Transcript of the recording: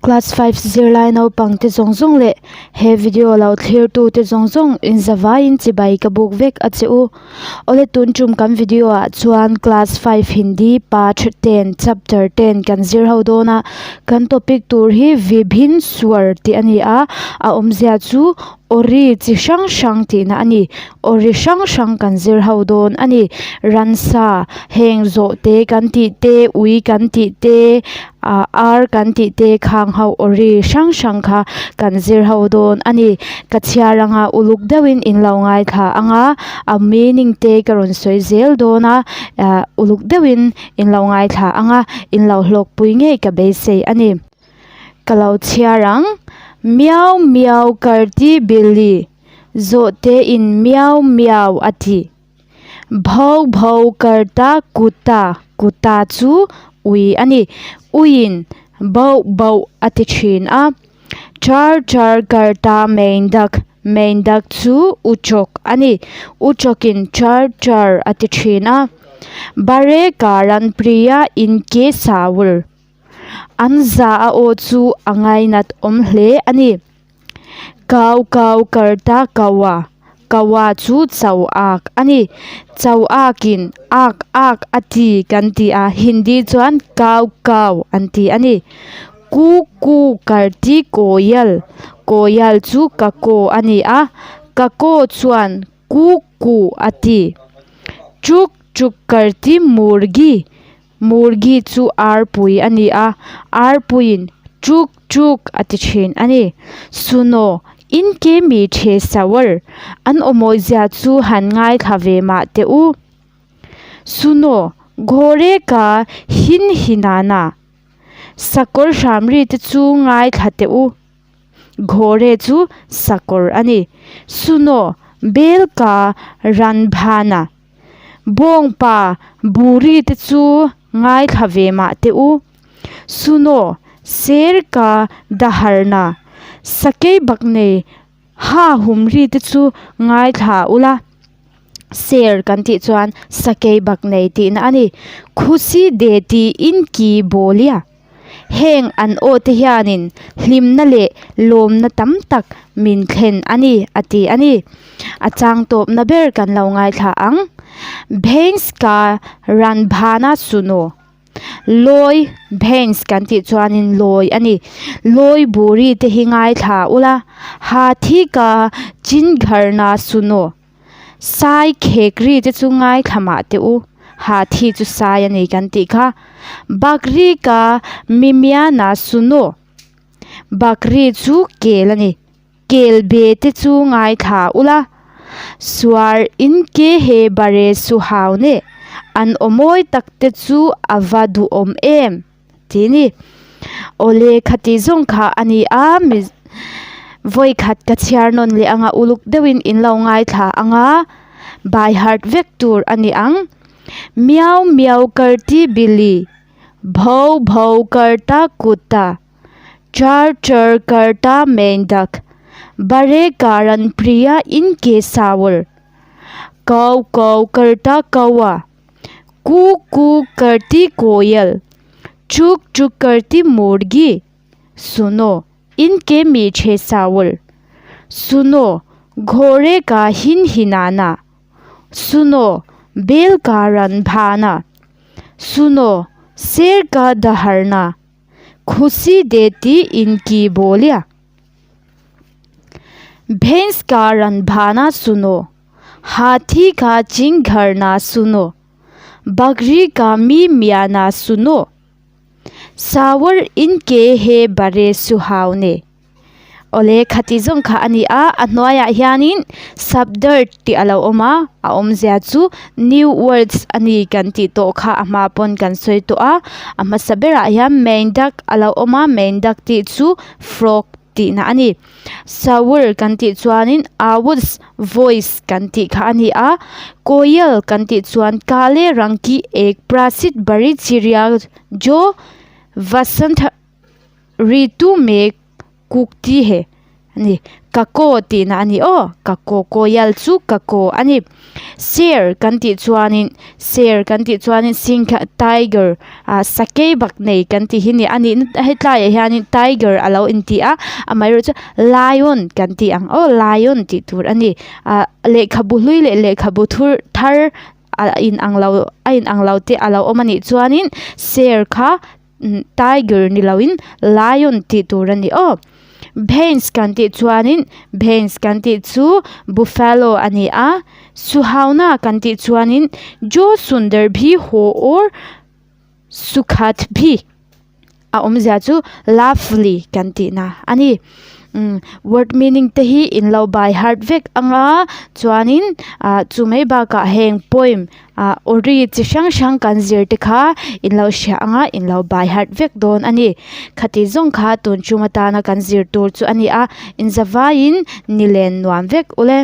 Class 5 zirlai naupang te zawng zawng leh he video lo thlir tu te zawng zawng in zavaiin chibai ka buk vek a che u. Awle tun tum kan video ah chuan class 5 Hindi part 10 chapter 10 kan zir ho dawn a, kan topic tur hi Vibhin Swar tih a ni a, a awmzia chu Awri chi hrang hrang tihna a ni. Awri hrang hrang kan zir ho dawn a ni. Ransa, heng zawhte kan tih te, ui kan tih te, ah ar kan tih te khang ho awri hrang hrang kha kan zir ho dawn a ni. Ka chhiar anga uluk deuhin in lo ngaithla ang a, a meaning te ka rawn sawi zel dawn a, ah uluk deuhin in lo ngaithla ang a, in lo hlawkpui ngei ka beisei a ni. Ka lo chhiar ang. Miau miau karti Billy, zawhte in miau miau a ti. Bho bho karta kuta, kuta chu ui a ni. Uiin boh boh a ti thin a. Char char karta meindak, meindak chu uchawk a ni. Uchawkin char char a ti thin a. Bare karan priya in ke sawur. An za a aw chu a ngainat awm hle a ni. Kau kau karta kaua, kaua chu chau ak a ni. Chau akin ak ak a ti kan ti a, Hindi chuan kau kau an ti a ni. Ku ku karti koyal, koyal chu kako a ni a, kako chuan ku ku a ti. Chuk chuk karti murgi, Murgi chu arpui a ni a, arpuiin chuk chuk a ti thin a ni. Suno, in ke mi the sour, an awmawi zia chu han ngaithla ve mah teh u. Suno, ghore ka hin hinana, sakawr hramri te chu ngaithla teh u. Ghore chu sakawr a ni. Suno, bel ka ranbhana. Bawngpa buri te chu ngaithla ve mah teh u. Suno, ser ka daharna, sakei bak nei ha humri te chu ngaithla ula. Ser kan tih chuan sakei bak nei tihna a ni. Khusi de tiin ki bawlia. Heng an aw te hianin hlimna leh lawmna tam tak min thlen a ni, a ti a ni. A chang tawpna ber kan lo ngaithla ang. Bhains ka Ranbhana Suno. Lawi, Bhains kan tih chuanin lawi a ni. Lawi buri te hi ngaithla ula, Hathi ka Chingharna Suno. Sai khek ri te chu ngaithla mah teh u, ha thi chu sai a ni kan tih kha. Bakri ka Mimiana Suno, Bakri chu kel a ni, kel be te chu ngaithla ula, Suar in ke he bare su hau ne, an aw mawi tak te chu a va duhawm em tih ni. Awle khati zawng kha a ni a, mi vawi khat ka chhiar nawn leh anga uluk deuhin in lo ngaithla anga by heart vek tur a ni ang. Miau miau karti bili, bho bho karta kuta, char char karta mendak, bare karan priya in ke sawar, kau kau karta kaua. Ku ku करती कोयल चुक चुक करती मुर्गी सुनो इनके मीठे सावल सुनो घोड़े का हिन हिनाना सुनो बैल का रनभाना सुनो शेर का दहाड़ना खुशी देती इनकी बोलियां भैंस का रनभाना सुनो हाथी का चिंघरना सुनो बकरी का मी मियाना सुनो सावर इनके है बड़े सुहावने awle khati zawng kha a ni a a hnuaiah hianin subdirt tih a lo awm a a awmzia chu new words a ni kan tih tawh kha a hma pawn kan sawi tawh a a hmasa berah hian mendak a lo awm a mendak tih chu frog tihna a ni. Sour kan tih chuanin owl's voice kan tih kha a ni a, koel kan tih chuan kale rang ki ek prasit bari chiria jo vasant ritu me kukti he a ni. Kako tihna a ni aw, kako koyal chu kako a ni. Ser kan tih chuanin ser kan tih chuanin singh tiger ah sakei bak nei kan tih hi ni a nihna hetlaiah hianin tiger a lo inti a amaherawhchu lion kan tih ang aw lion tih tur a ni ah lehkhabu hlui leh lehkhabu thur thar a inang lo a inang lo te a lo awm a nih chuanin ser kha tiger ni loin lion tih tur a ni aw bhains kan tih chuanin bhains kan tih chu buffalo a ni a suhauna kan tih chuanin jo sundar bhi ho or sukhat bhi. A awmzia chu lovely kan tihna a ni. Umm word meaning te hi in lo by heart vek anga chuanin ah chu mai bakah heng poem ah awri chi hrang hrang kan zir te kha in lo hria anga in lo by heart vek dawn a ni. Khati zawng kha tun tum atana kan zir tur chu a ni a, inzavaiin nilen nuam vek ule.